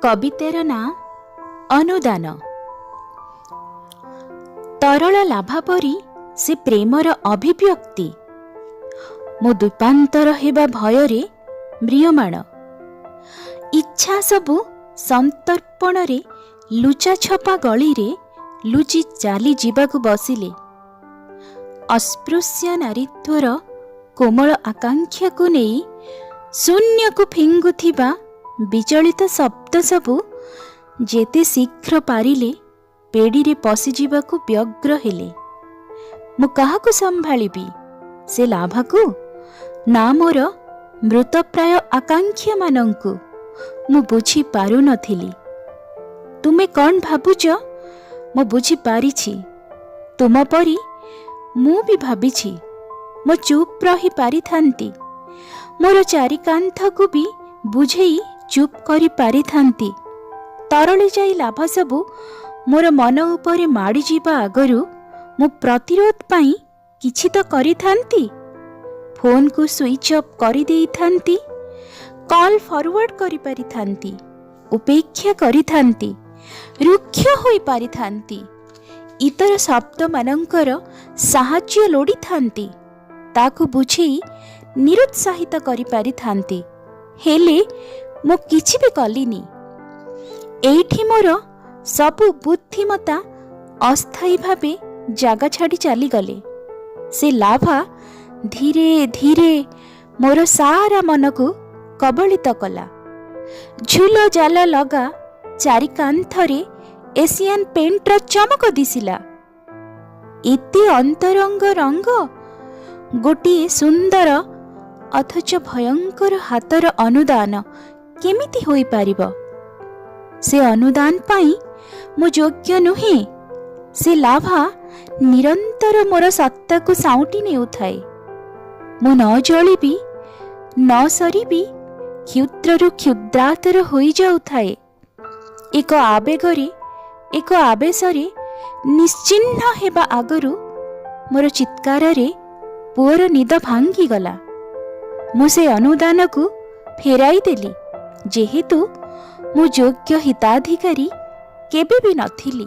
କବିତାର ନାଁ ଅନୁଦାନ। ତରଳ ଲାଭା ପରି ସେ ପ୍ରେମର ଅଭିବ୍ୟକ୍ତି। ମୁଁ ଦ୍ୱୀପାନ୍ତର ହେବା ଭୟରେ ମ୍ରିୟମାଣ। ଇଚ୍ଛା ସବୁ ସନ୍ତର୍ପଣରେ ଲୁଚାଛପା ଗଳିରେ ଲୁଚି ଚାଲିଯିବାକୁ ବସିଲେ। ଅସ୍ପୃଶ୍ୟ ନାରୀତ୍ୱର କୋମଳ ଆକାଂକ୍ଷାକୁ ନେଇ ଶୂନ୍ୟକୁ ଫିଙ୍ଗୁଥିବା ବିଚଳିତ ଶବ୍ଦ ସବୁ ଯେତେ ଶୀଘ୍ର ପାରିଲେ ପେଡ଼ିରେ ପଶିଯିବାକୁ ବ୍ୟଗ୍ର ହେଲେ। ମୁଁ କାହାକୁ ସମ୍ଭାଳିବି, ସେ ଲାଭାକୁ ନା ମୋର ମୃତପ୍ରାୟ ଆକାଂକ୍ଷାମାନଙ୍କୁ, ମୁଁ ବୁଝିପାରୁନଥିଲି। ତୁମେ କ'ଣ ଭାବୁଛ, ମୁଁ ବୁଝିପାରିଛି। ତୁମ ପରି ମୁଁ ବି ଭାବିଛି। ମୁଁ ଚୁପ୍ ରହି ପାରିଥାନ୍ତି। ମୋର ଚାରିକାନ୍ଥକୁ ବି ବୁଝେଇ ଚୁପ୍ କରିପାରିଥାନ୍ତି। ତରଳି ଯାଇ ଲାଭା ସବୁ ମୋର ମନ ଉପରେ ମାଡ଼ିଯିବା ଆଗରୁ ମୁଁ ପ୍ରତିରୋଧ ପାଇଁ କିଛି ତ କରିଥାନ୍ତି। ଫୋନ୍କୁ ସୁଇଚ୍ ଅଫ୍ କରିଦେଇଥାନ୍ତି, କଲ୍ ଫରୱାର୍ଡ କରିପାରିଥାନ୍ତି, ଉପେକ୍ଷା କରିଥାନ୍ତି, ରୁକ୍ଷ ହୋଇପାରିଥାନ୍ତି, ଇତର ଶବ୍ଦମାନଙ୍କର ସାହାଯ୍ୟ ଲୋଡ଼ିଥାନ୍ତି, ତାକୁ ବୁଝେଇ ନିରୁତ୍ସାହିତ କରିପାରିଥାନ୍ତି। ହେଲେ ମୁଁ କିଛି ବି କଲିନି। ଏଇଠି ମୋର ସବୁ ବୁଦ୍ଧିମତା ଅସ୍ଥାୟୀ ଭାବେ ଜାଗା ଛାଡ଼ି ଚାଲିଗଲେ। ସେ ଲାଭା ଧୀରେ ଧୀରେ ମୋର ସାରା ମନକୁ କବଳିତ କଲା। ଝୁଲ ଜାଲ ଲଗା ଚାରିକାନ୍ଥରେ ଏସିଆନ୍ ପେଣ୍ଟର ଚମକ ଦିଶିଲା। ଏତେ ଅନ୍ତରଙ୍ଗ ରଙ୍ଗ ଗୋଟିଏ ସୁନ୍ଦର ଅଥଚ ଭୟଙ୍କର ହାତର ଅନୁଦାନ କେମିତି ହୋଇପାରିବ? ସେ ଅନୁଦାନ ପାଇଁ ମୁଁ ଯୋଗ୍ୟ ନୁହେଁ। ସେ ଲାଭା ନିରନ୍ତର ମୋର ସତ୍ତାକୁ ସାଉଁଟି ନେଉଥାଏ। ମୁଁ ନ ଜଳିବି, ନ ସରିବି କ୍ଷୁଦ୍ରରୁ କ୍ଷୁଦ୍ରାତର ହୋଇଯାଉଥାଏ। ଏକ ଆବେଗରେ, ଏକ ଆବେଶରେ ନିଶ୍ଚିହ୍ନ ହେବା ଆଗରୁ ମୋର ଚିତ୍କାରରେ ପୁଅର ନିଦ ଭାଙ୍ଗିଗଲା। ମୁଁ ସେ ଅନୁଦାନକୁ ଫେରାଇ ଦେଲି, ଯେହେତୁ ମୁଁ ଯୋଗ୍ୟ ହିତାଧିକାରୀ କେବେ ବି ନଥିଲି।